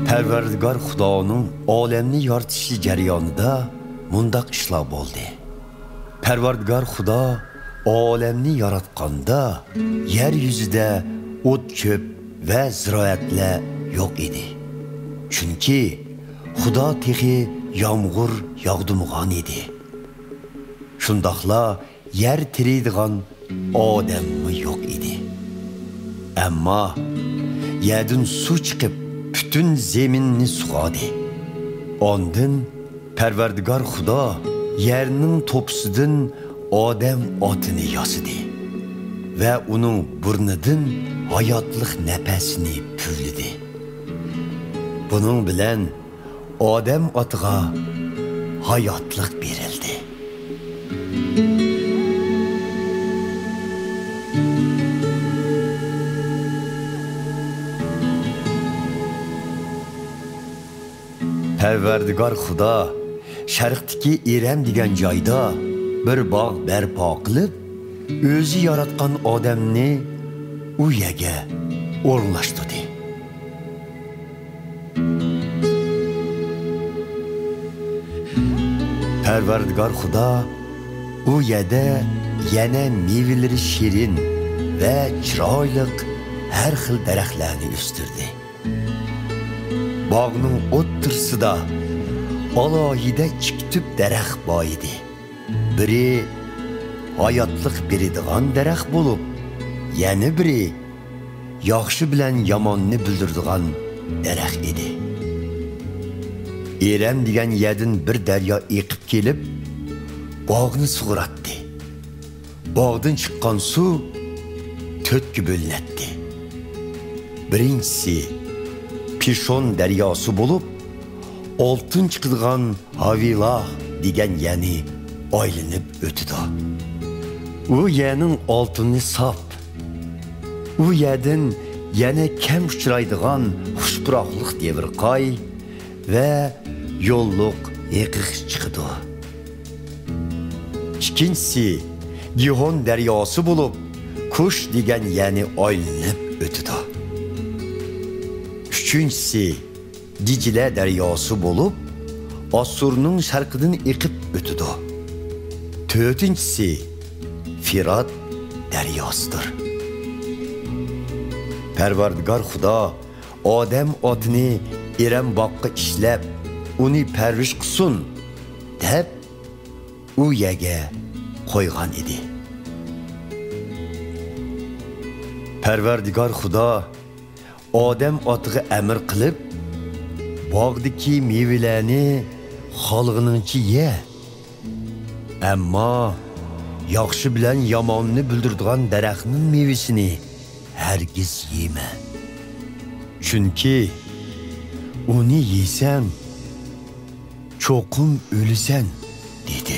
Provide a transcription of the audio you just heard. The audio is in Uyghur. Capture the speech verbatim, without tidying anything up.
پەرۋەردىگار خۇدانىڭ ئالەمنى يارىتىشى جەريانىدا مۇنداق ئىشلار بولدى. پەرۋەردىگار خۇدا ئالەمنى ياراتقاندا، يەر يۈزىدە ئوت-چۆپ ۋە زىرائەتلەر يوق ئىدى. چۈنكى خۇدا تېخى يامغۇر ياغدۇرمىغان ئىدى. شۇنداقلا يەر تېرىيدىغان ئادەممۇ يوق ئىدى. ئەمما يەردىن سۇ چىقىپ، پۈتۈن زېمىننى سۇغاردى. ئاندىن پەرۋەردىگار خۇدا يەرنىڭ توپىسىدىن ئادەم ئاتىنى ياسىدى ۋە ئۇنىڭ بۇرنىدىن ھاياتلىق نەپەسىنى پۈۋلىدى. بۇنىڭ بىلەن ئادەم ئاتىغا ھاياتلىق بېرىلدى. پەرۋەردىگار خۇدا شەرقتىكى ئېرەم دېگەن جايدا بىر باغ بەرپا قىلىپ، ئۆزى ياراتقان ئادەمنى ئۇ يەرگە ئورۇنلاشتۇردى. پەرۋەردىگار خۇدا ئۇ يەردە يەنە مېۋىلىرى شېرىن ۋە چىرايلىق ھەر خىل دەرەخلەرنى ئۆستۈردى. باغنىڭ ئوتتۇرىسىدا ئالاھىدە ئىككى تۈپ دەرەخ بار ئىدى. بىرى ھاياتلىق بېرىدىغان دەرەخ بولۇپ، يەنە بىرى ياخشى بىلەن ياماننى بىلدۈرىدىغان دەرەخ ئىدى. ئېرەم دېگەن يەردىن بىر دەريا ئېقىپ كېلىپ، باغنى سۇغۇراتتى. باغدىن چىققان سۇ تۆتكە بۆلۈنەتتى. بىرىنچىسى پىشون دەرياسى بولۇپ، ئالتۇن چىقىدىغان ھاۋىلا دېگەن يەرنى ئايلىنىپ ئۆتىدۇ. ئۇ يەرنىڭ ئالتۇنى ساپ. ئۇ يەردىن يەنە كەم ئۇچرايدىغان خۇش پۇراقلىق دېۋىرقاي ۋە يوللۇق ھېقىق چىقىدۇ. ئىككىنچىسى گىھون دەرياسى بولۇپ، كۇش دېگەن يەرنى ئايلىنىپ ئۆتىدۇ. ئۈچىنچىسى دىجلە دەرياسى بولۇپ، ئاسسۇرنىڭ شەرقىدىن ئېقىپ ئۆتىدۇ. تۆتىنچىسى فىرات دەرياسىدۇر. پەرۋەردىگار خۇدا ئادەم ئاتىنى ئېرەم باغقا ئىشلەپ، ئۇنى پەرۋىش قىلسۇن، دەپ، ئۇ يەرگە قويغان ئىدى. پەرۋەردىگار خۇدا ئادەم ئاتىغا ئەمىر قىلىپ، باغدىكى مېۋىلەرنى خالىغىنىڭچە يە، ئەمما ياخشى بىلەن ياماننى بىلدۈرىدىغان دەرەخنىڭ مېۋىسىنى ھەرگىز يېمە. چۈنكى ئۇنى يېسەڭ، چوقۇم ئۆلىسەن، دېدى.